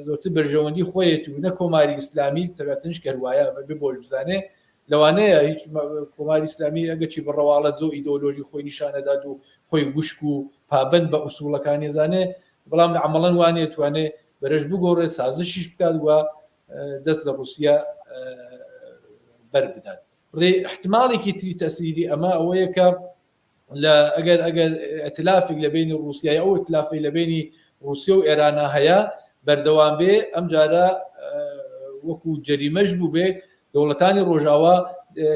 زۆرتر بەرژەوەندی خۆیەتی و نە کۆماری ئیسلامی، تەبیعەتەنیش کە هەروایە بەبێ بۆش بزانێ لەوانەیە هیچ کۆماری ئیسلامی ئەگەرچی بە ڕەواڵەت زۆر ئیدۆلۆژی خۆی نیشانەدات و خۆی وشک و پابەند بە ئوسوڵەکانی زانێ، بەڵام لە عەمەڵەن وانیە توانێ بەرەش بگۆڕێ، سازشیش بکات و دەست لە ڕووسیا بەر بدات. ڕێ احتمالێکی تری تەسیری ئەمە ئەوەیە کە لە ئەگەر ئەگەر ئەتلافێک لە بینی ڕووسیای ئەو ئەتلافی لە بینی ڕووسیا و ئێرانە هەیە بەردەوام بێ ئەم جارە وەکو جەریمەش بوو بێ دەوڵەتانی ڕۆژاوا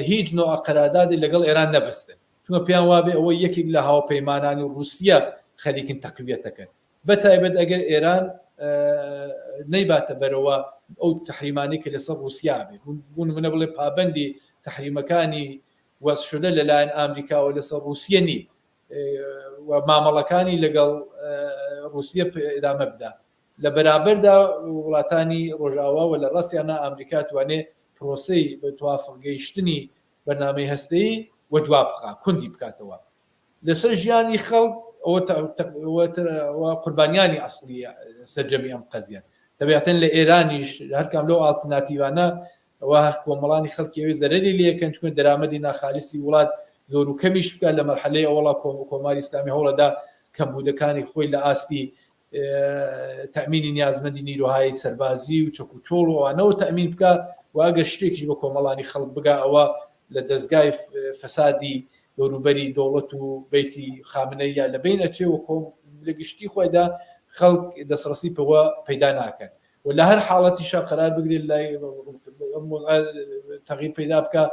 هیچ نوع قەرادادی لەگەڵ ئێران نەبەستن چونکە پێیان وابێ ئەوە یەکێک لە هاوپەیمانانی ڕووسیا خەریکن تەقویەتەکەن بە تایبەت ئەگەر ئێران نەیباتە بەرەوە ئەو تحریمانەی کە لەسەر ڕووسیا بێ بوون منە بڵێ پابندی تحریمەکانی وەز شدە لەلایەن ئامریکاوە لەسەر ڕووسیە نی و مامەڵەکانی لەگەڵ ڕووسیە ئدامە بدا. لە بەرابەردا وڵاتانی ڕۆژاوا و لە ڕاستیانە ئامریکا توانێ پرۆسەی بە توافق گەیشتنی بەرنامەی هەستەیی وەدوا بخا، کوندی بکاتەوە. لەسەر ژیانی خەڵک ئەوە قوربانیانی ئەسڵی سەرجەمی ئەم قەزیەن. تەبیعەتەن لە ئێرانیش هەرکام لەو ئاڵترناتیڤانە ئەوە هەر کۆمەڵانی خەڵکی ئەوێ زەرەری لێکەن چونکە دەرامەدی ناخالیسی وڵات زۆر و کەمیش بکات لە مەرحەلەی ئەوەڵا کۆماری ئیسلامی هەوڵەدا کەمبوودەکانی خۆی لە ئاستی تەئمینی نیازمەندی نیرۆهای سەربازی و چەک و چۆڵ و ئەوانەوە تەئمین بکا و ئەگەر شتێکیش بە کۆمەڵانی خەڵک بگا ئەوە لە دەزگای فەسادی دەوروبەری دەوڵەت و بەیتی خامنەیە لە بین ئەچێ و کۆم لە گشتی خۆیدا خەڵک دەستڕەسی پێوە پەیدا ناکەن و لە هەر حاڵەتیشا قەرار بگرێت لای تەغییر پەیدا بکە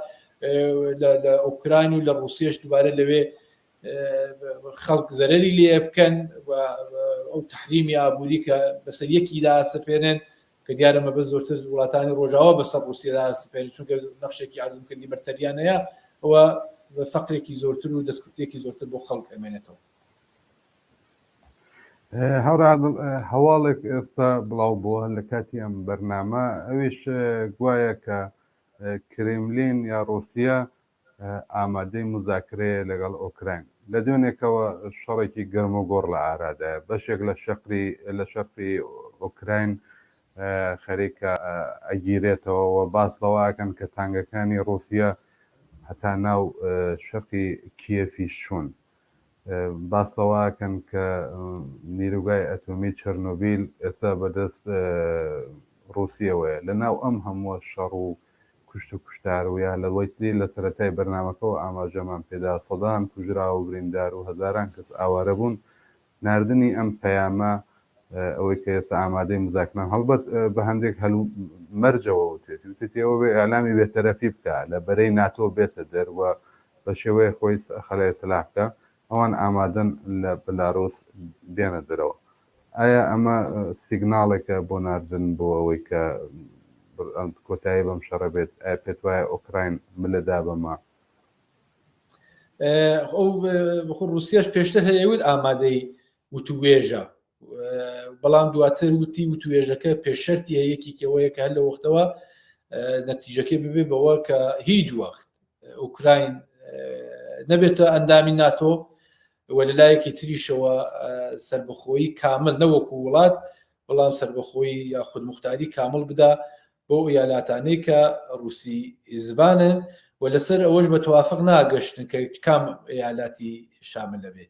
لە ئۆکراین و لە ڕوسیەش دووبارە لەوێ خەڵک زەرەری لێ بکەن و ئەو تحریمی ئابووری کە بەسەر یەکیدا سەپێنن کە دیارە مەبە زۆرتر وڵاتانی ڕۆژاوا بەسەر ڕوسیەدا سپێن چونکە نەخشێکی عەرزم کردی بەرتەریانەیە ئەوە فەقرێکی زۆرتر و دەستکورتێکی زۆرتر بۆ خەڵک ئەمێنێتەوە. هاوڕێ هەواڵێک ئێستا بڵاو بووە لە کاتی ئەم بەرنامە ئەویش گوایە کە کرێملین یا ڕوسیە ئامادەی موزاکرەیە لەگەڵ ئۆکراین. لە دوێنێکەوە شەڕێکی گەرموگوڕ لە ئارادایە. بەشێک لە شەقری لە شەرقی ئۆکراین خەریکە ئەگیرێتەوە و باس لەوە ئەکەن کە تانگەکانی ڕووسیە هەتا ناو شەرقی کیێفیش چوون. باس لەوە ئەکەن کە نیروگای ئەتۆمی چەرنۆبیل ئێستا بەدەست ڕووسیەوەیە. لە ناو ئەم هەمووە شەڕ و کوشت و کوشتار و یا لەوەی تری لە سەرەتای بەرنامەکەوە ئاماژەمان پێدا سەدان کوژراو و بریندار و هەزاران کەس ئاوارە بوون، ناردنی ئەم پەیامە ئەوەی کە ئێستا ئامادەی مزاکران هەڵبەت بە هەندێک هەل و مەرجەوە وتێتی وتێتی ئەوە بێ ئیعلامی بێتەرەفی بکا لە بەرەی ناتۆ بێتە دەر و بە شێوەیە خۆی خەلای سەلاح بکا ئەوان ئامادەن لە بەلاروس بێنە دەرەوە. ئایا ئەمە سیگناڵێکە بۆ ناردن بۆ ئەوەی کە کۆتایی بەم شەڕە بێت؟ ئایا پێت وایە ئۆکراین ملەدا بەمە؟ ئەو ڕوسیەش پێشتر هەیەوت ئامادەی وتوێژە بەڵام دواتر وتی وتوێژەکە پێشەرتی هەیە یەکێکی ئەوەیە کە هەر لە وەختەوە نەتیجەکەی ببێ بەوە کە هیچ وەخت ئۆکراین نەبێتە ئەندامی ناتۆ و لە لایەکی تریشەوە سربەخۆیی کامل نەوەکو وڵات بەڵام سربەخۆیی یا خودمختاری کامل بدا بۆ ئیالاتانەی کە ڕوسی زبانن و لەسەر ئەوەش بە توافق ناگەشتن کە کام ئیالاتی شامل دەبێ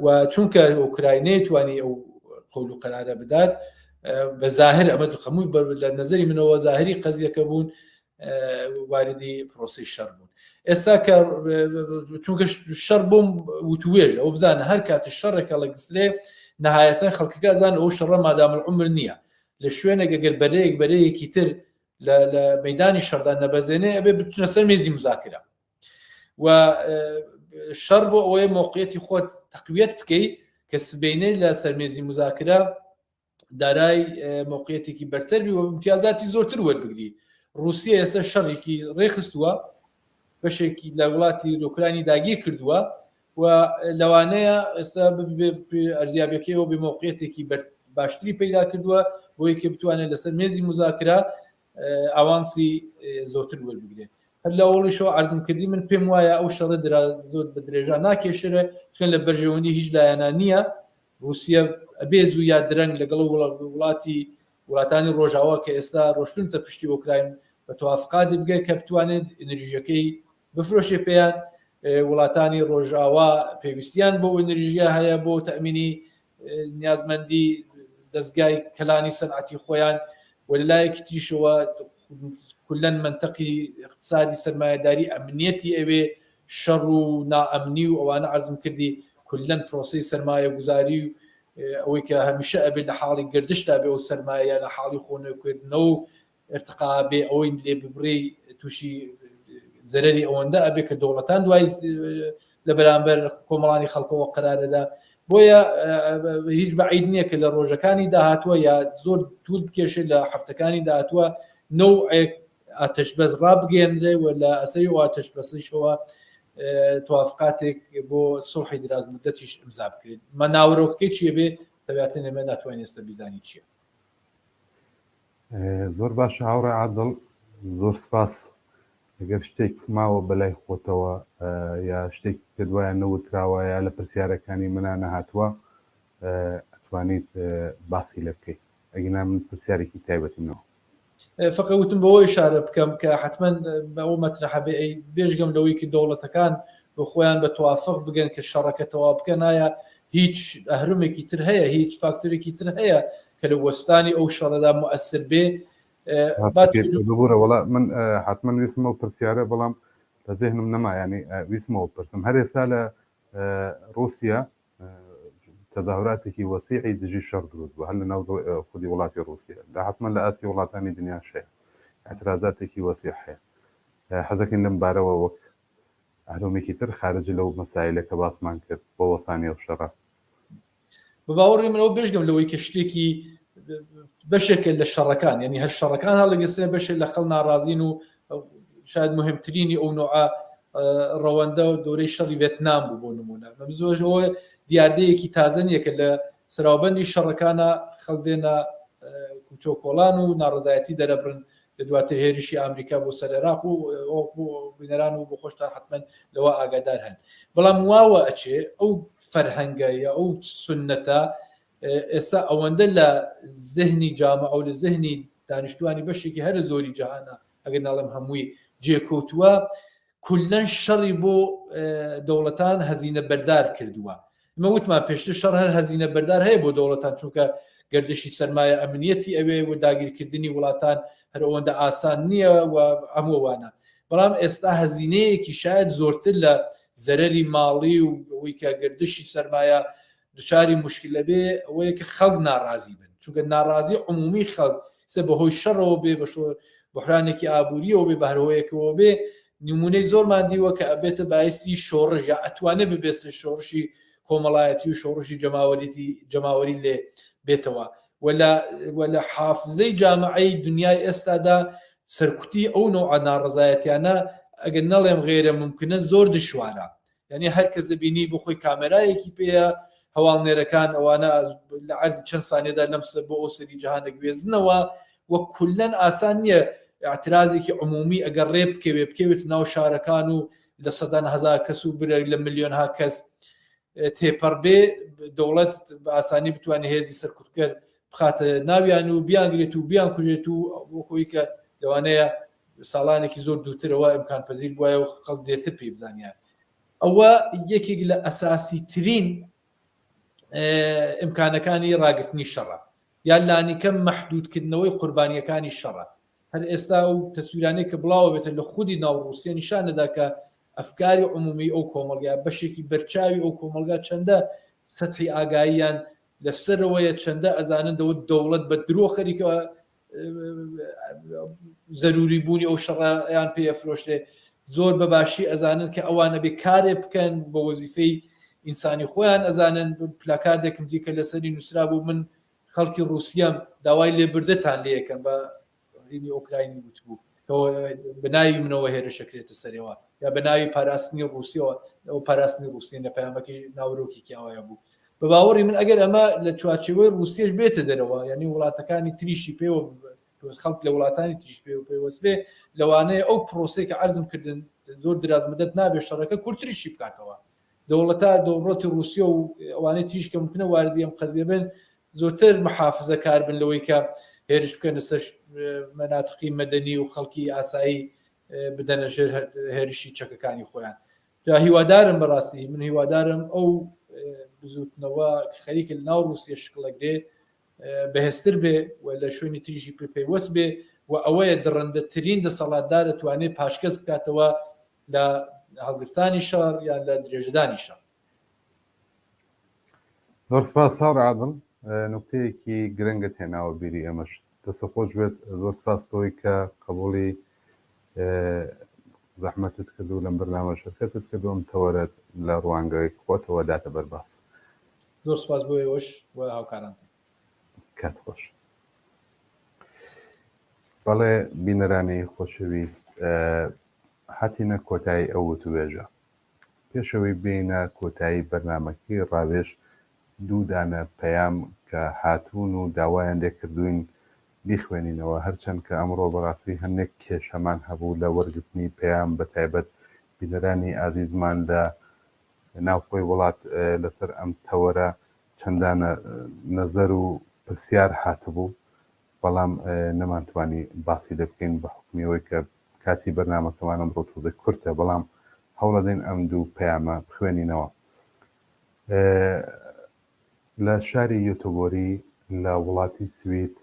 و چونکە ئۆکراین نەیتوانی ئەو قەول و قەرارە بدات بە زاهر ئەمە هەمووی لە نظری منەوە زاهری قەزیەکە بوون واردی پرۆسی شەڕ بوون ئێستا کە چونکە شەڕ بۆم وتوێژ ئەو بزانە هەر کات شەڕێکە لەگسرێ نهایەتەن خەڵکەکە زان ئەو شەڕە مادام العمر نییە لە شوێنێک ئەگەر بەرەیەک بەرەیەکی تر لە مەدانی شەڕدا نەبەزێنێ ئەبێ بچنە سەر مێزی مزاکرە و شەڕ بۆ ئەوەیە مۆقیەتی خۆت تەقویەت بکەی کە سبینێ لە سەرمێزی مزاکرە دارای مۆقیەتێکی بەرتەربی و امتیازاتی زۆرتر وەربگری رووسیا ئێستا شەڕێکی ڕێخستووە بەشێکی لە وڵاتی ئۆکرانی داگیر کردووە و لەوانەیە ئێستا ئەرزیابەکەیەوە بێ مۆقیەتێکی باشتری پەیدا کردووە بۆی کە بتوانێت لەسەر مێزی مزاکرا ئاوانسی زۆرتر وەربگرێت هەر لە ئەوڵیشەوە عەرزم کردی من پێم وایە ئەو شەڕە درا زۆر بە درێژا ناکێشرێ چون لە بەرژەوەندی هیچ لایەنە نییە رووسیە ئەبێ زوو یا درەنگ لەگەڵ وڵاتی وڵاتانی ڕۆژاوا کە ئێستا ڕۆشتونتە پشتی ئۆکراین بە توافقاتی بگەێت کە بتوانێت ئەنرژیەکەی بفرۆشێ پێیان وڵاتانی ڕۆژاوا پێویستیان بۆ ئەنرژیە هەیە بۆ تەمینی نیازمەندی دەستگای کەلانی سەنعەتی خۆیان و لەلایەکی تریشەوە کولەن منتەقی اقتصادی سەرمایەداری ئەمنیەتی ئەوێ شەڕ و نائەمنی و ئەوانە عەرزم کردی کولەن پرۆسەی سەرمایە گوزاری و ئەوەی کە هەمیشە ئەبێت لە حاڵی گردشتا بێ ئەو سەرمایە لە حاڵی خۆنوێکردنەوە و ارتقا بێ ئەوەی لێ ببڕی تووشی زەرری ئەوەندە ئەبێ کە دەوڵەتان دوای لە بەرامبەر کۆمەڵانی خەڵکەوە قەرارەدا بۆیە هیچ بەعید نییە کە لە ڕۆژەکانی داهاتووە یا زۆر طول بکێشێت لە هەفتەکانی داهاتووە نەوعێک ئاتەشبەس ڕابگەیەنرێ و لە ئەسەری ئەو ئاتەشبەسیشەوە توافقاتێک بۆ سوڵحی دراز مدەتیش ئیمزا بکرێت. مە ناوەرۆکەکەی چیە بێ تەبیعەتەن ئێمە ناتوانین ئێستا بیزانین چیە. زۆر باشە هاوڕێ عادڵ، زۆر سپاس. ئەگەر شتێک ماوە بەلای خۆتەوە یا شتێک پێت وایە نەوتراوە یا لە پرسیارەکانی منا نەهاتووە ئەتوانیت باسی لێ بکەیت، ئەگینا من پرسیارێکی تایبەتیم نەوە. فەقە وتم بەوە ئیشارە بکەم کە حەتمەن ئەوە مەترەحە بێ ئەی بێژگەم لەوەی کە دەوڵەتەکان بۆ خۆیان بە توافق بگەن کە شەڕەکە تەواو بکەن ئایا هیچ ئەهرمێکی تر هەیە هیچ فاکتۆرێکی تر هەیە کە لە وەستانی ئەو شەڕەدا موئەسر بێ ببورە وەڵا من حتمما ویستم ئەو پرسیارە بەڵام لە زێهنم نەما ینی ویستمەوە پرسم هەر ئێستا لە رووسیا تەزاهوراتێکی وەسیعی دژی شەڕ دروست بوو هەر لە ناو خودی وڵاتی ڕووسیا دا حەتمەن لە ئاستی وڵاتانی دنیاش هەیە ئیعترازاتێکی وەسیع هەیە حەزەکەین لەم بارەوە وەک ئەهرۆمێکی تر خارج لەو مەسایلە کە باسمان کرد بۆ وەستانی ئەو شەڕە. بە باوەڕی من ئەوە بێژگەم لەوەی کە شتێکی بەشێکە لە شەڕەکان یعنی هەر شەڕەکان هەڵەگەسێ بەشێک لە خەڵ ناڕازین و شاید مهمترینی ئەو نوعە ڕەوەندە و دەورەی شەڕی ڤێتنام بوو بۆ نمونە زۆر دیاردەیەکی تازە نییە کە لە سەراوبەندی شەڕەکانە خەڵک دێنە کوچۆ کۆڵان و ناڕزایەتی دەرەبرن لە دواتر هێرشی ئامریکا بۆ سەر عێراق و بینەران و بۆ خۆشتان حتمما لەوە ئاگادار هەن بەڵام واوە ئەچێ ئەو فەرهەنگە یا ئەو سنەتە ئێستا ئەوەندە لە زهنی جامعە و لە زهنی دانیشتوانی بەشێکی هەرە زۆری جەهانە ئەگەر ناڵێم هەمووی جێکەوتووە کولەن شەڕی بۆ دەوڵەتان هەزینە بەردار کردووە ئمە وتمان پێشتر شەڕ هەر هەزینە بەردار هەیە بۆ دەوڵەتان چونکە گردشی سەرمایە ئەمنیەتی ئەوێ و داگیرکردنی وڵاتان هەر ئەوەندە ئاسان نییە و هەمووانە بەڵام ئێستا هەزینەیەکی شاید زۆرتر لە زەرەری ماڵی و ئەوەی کە گردشی سەرمایە دوچاری موشکلە بێ ئەوەیە کە خەڵک ناڕازی بن چونکە ناڕازی عمومی خەڵک سە بەهۆی شەڕەوە بێ بە بحرانێکی ئابووریەوە بێ بەهرەوەیەکەوە بێ نمونەی زۆرمان دیوە کە ئەبێتە باعیسی شۆڕش یا ئەتوانێ ببێتە شۆڕشی کۆمەڵایەتی و شۆڕشی جەماوەریتی جەماوەری لێ بێتەوە و لە حافزەی جامعەی دنیای ئێستادا سەرکوتی ئەو نەوعە ناڕەزایەتیانە ئەگەر نەڵێم غێرە ممکنە زۆر دشوارە یعنی هەر کەس دەبینی بۆ خۆی کامێرایەکی پێیە هەواڵنێرەکان ئەوانە لە عەرزی چەند سانیەدا لەم سەر بۆ ئەو سەری جەهان دەگوێزنەوە و کولەن ئاسان نییە اعترازێکی عمومی ئەگەر ڕێ بکەوێ بکەوێت ناو شارەکان و لە سەدان هەزار کەس و برێک لە ملیۆنها کەس تێپەڕ بێ دەوڵەت بە ئاسانی بتوانێت هێزی سەرکوتکەر بخاتە ناویان و بیانگرێت و بیان کوژێت و وەکۆی کە لەوانەیە ساڵانێکی زۆر دووترەوە ئیمکان پەزیر بوایە و خەڵک دێرتر پێی بزانیان ئەوە یەکێک لە ئەساسی ترین ئیمکانەکانی ڕاگرتنی شەڕە یان لانیکەم مەحدودکردنەوەی قوربانیەکانی شەڕە هەر ئێستا و تەسویرانەی کە بڵاوە بێتە لە خودی ناو ڕووسیە نیشان دەدا کە ئەفکاری عمومی ئەو کۆمەڵگا بەشێکی بەرچاوی ئەو کۆمەڵگا چەندە سەتحی ئاگاییان لەسەرەوەیە چەندە ئەزانن دەوت دەوڵەت بە درۆ خەریکە زەروری بوونی ئەو شەڕیان پێ ئەفرۆشرێ زۆر بە باشی ئەزانن کە ئەوان ئەبێ کارێ بکەن بە وەزیفەی ئینسانی خۆیان ئەزانن پلاکاردێکم دی کە لەسەری نووسرا بوو من خەڵکی ڕووسیەم داوای لێبردەتان لێ یەکەم بە هینی ئۆکراینی وتبوو بە ناوی منەوە هێرشەکرێتە سەرەوە یا بە ناوی پاراستنی ڕووسیەوە ئەو پاراستنی ڕووسیە لە پەیامەکەی ناوەرۆکێکی ئاوایە بوو بە باوەڕی من ئەگەر ئەمە لە چوارچێوەی ڕووسیەش بێتە دەرەوە یعنی وڵاتەکانی تریشی پێوە خەڵک لە وڵاتانی تریش پێوە پەیوەست بێ لەوانەیە ئەو پرۆسەی کە عەرزم کردن زۆر دراز مدەت نابێت شەڕەکە کورتریشی بکاتەوە دەوڵەتە دەوڵەتی ڕووسیە و ئەوانەی تریش کە ممکنە واردی ئەم قەزیە بن زۆرتر محافزە کار بن لەوەی کە هێرش بکەنە سەر مەناتقی مەدەنی و خەڵکی ئاسایی بدەنە ژێر هێرشی چەکەکانی خۆیان جا هیوادارم بەڕاستی من هیوادارم ئەو بزوتنەوە کە خەریکە لە ناو ڕووسیە شکڵەگرێ بەهێزتر بێ و لە شوێنی تریشی پێ پەیوەست بێ و ئەوەیە دڕندەترین دەسەڵاتدار دەتوانێت پاشگەز بکاتەوە لە هەڵگرسانی شەڕ یان لە درێژەدانی شەڕ. زۆر سپاس هاوڕێ عادڵ، نوکتەیەکی گرنگت هێناوە بیری ئێمەش. دەستت خۆش بێت، زۆر سپاس بۆی کە قبوڵی زەحمەتت کرد و لەم بەرنامە شرکەتت کرد و ئەم تەوەرەت لە ڕوانگەی خۆتەوە داتە بەر باس. زۆر سپاس بۆ ئێوەش و هاوکارانتان. کات خۆش. بەڵێ بینەرانی خۆشەویست هاتینە کۆتایی ئەو وتوێژە. پێشەوەی بێینە کۆتایی بەرنامەکەی ڕاوێژ دوو دانە پەیام کە هاتوون و داوایان لێ کردووین بیخوێنینەوە هەرچەند کە ئەمڕۆ بەڕاستی هەندێک کێشەمان هەبوو لە وەرگرتنی پەیام بەتایبەت بینەرانی ئازیزمان لە ناوخۆی وڵات لەسەر ئەم تەوەرە چەندانە نەزەر و پرسیار هاتبوو بەڵام نەمانتوانی باسی لێ بکەین بە حوکمی ئەوەی کە کاتی بەرنامەکەمان ئەمڕۆ تۆزێک کورتە بەڵام هەوڵەدەین ئەم دوو پەیامە بخوێنینەوە. لە شاری یۆتۆبۆری لە وڵاتی سوید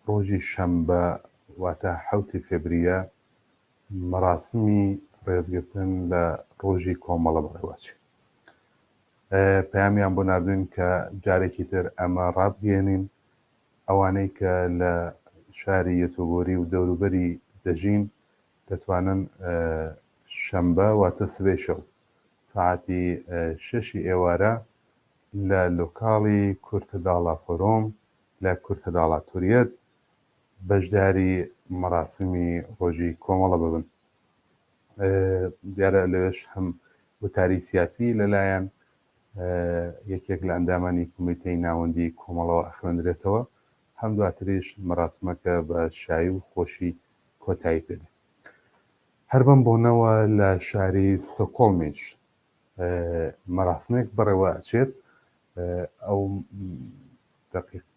ڕۆژی شەمبە واتە حەوتی فێبریە مەراسمی ڕێزگرتن لە ڕۆژی کۆمەڵە بەڕێوەچێ. پەیامیان بۆ ناردوین کە جارێکی تر ئەمە ڕابگەیەنین ئەوانەی کە لە شاری یۆتۆبۆری و دەوروبەری دەژین دەتوانن شەمبە واتە سبەی شەو سەعاتی شەشی ئێوارە لە لۆکاڵی کورتەداڵا فۆرۆم لە کورتەداڵا توریەت بەشداری مەراسمی ڕۆژی کۆمەڵە ببن. دیارە لەوێش هەم وتاری سیاسی لەلایەن یەکێک لە ئەندامانی کومیتەی ناوەندی کۆمەڵەوە ئەخوێندرێتەوە، هەم دواتریش مەراسمەکە بە شایی و خۆشی کۆتایی پێدێ. هەر بەم بۆنەوە لە شاری ستۆکۆڵمیش مەراسمێک بەڕێوە ئەچێت، ئەو دەقیق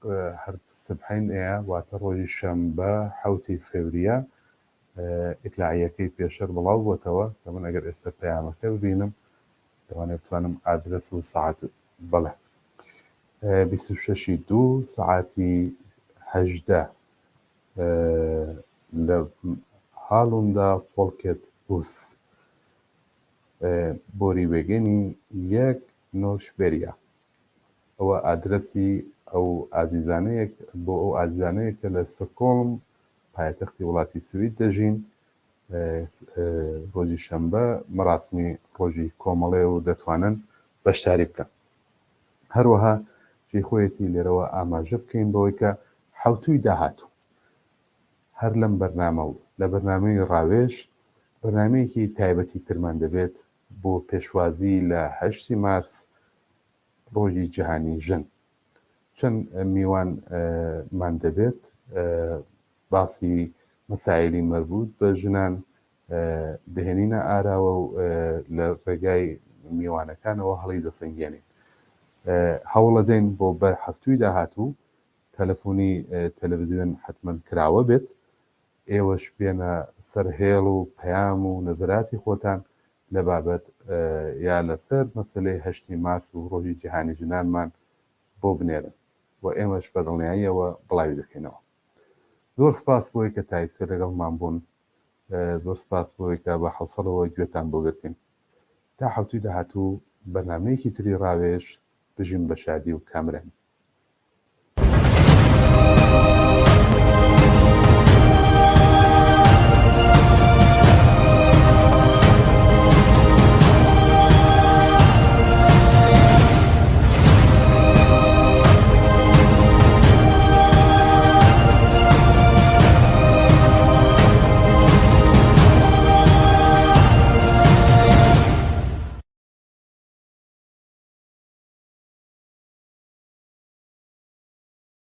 هەر سبحەین ئەیە واتە ڕۆژی شەمبە حەوتی فێوریە ئیتلاعیەکەی پێشتر بڵاو بۆتەوە کە من ئەگەر ئێستا پەیامەکە ببینم لەوانەیە بتوانم ئادرەس و سەعات بەڵێ 26 دوو سەعاتی 18 لە هاڵوندا فۆڵکێت هوس بۆری وێگەنی یەک نۆشبێریا ئەوە ئادرەسی ئەو ئازیزانەیەک بۆ ئەو ئازیزانەیە کە لە ستۆکۆڵم پایتەختی وڵاتی سوید دەژین ڕۆژی شەمبە مەراسمی ڕۆژی کۆمەڵێ و دەتوانن بەشداری بکەن. هەروەها جێی خۆیەتی لێرەوە ئاماژە بکەین بەوەی کە حەوتووی داهاتوو هەر لەم بەرنامە و لە بەرنامەی ڕاوێژ بەرنامەیەکی تایبەتی ترمان دەبێت بۆ پێشوازی لە هەشتی مارس ڕۆژی جیهانی ژن چەند میوان مان دەبێت باسی مەسایلی مەربوت بە ژنان دەهێنینە ئاراوە و لە ڕێگای میوانەکانەوە هەڵی دەسەنگێنین. هەوڵەدەین بۆ بەر هەفتووی داهاتوو تەلەفۆنی تەلەڤزیۆن حەتمەن کراوە بێت، ئێوەش بێنە سەر هێڵ و پەیام و نەزەراتی خۆتان لە بابەت یا لەسەر مەسەلەی هەشتی مارس و ڕۆژی جیهانی ژنانمان بۆ بنێرن و ئێمەش بە دڵنیاییەوە بڵاوی دەکەینەوە. زۆر سپاس بۆی کە تا ئیستە لەگەڵمان بوون. زۆر سپاس بۆی کە بە حەوسەڵەوە گوێتان بۆ گرتین. تا حەوتووی داهاتوو بەرنامەیەکی تری ڕاوێژ، بژین بە شادی و کامەرانی.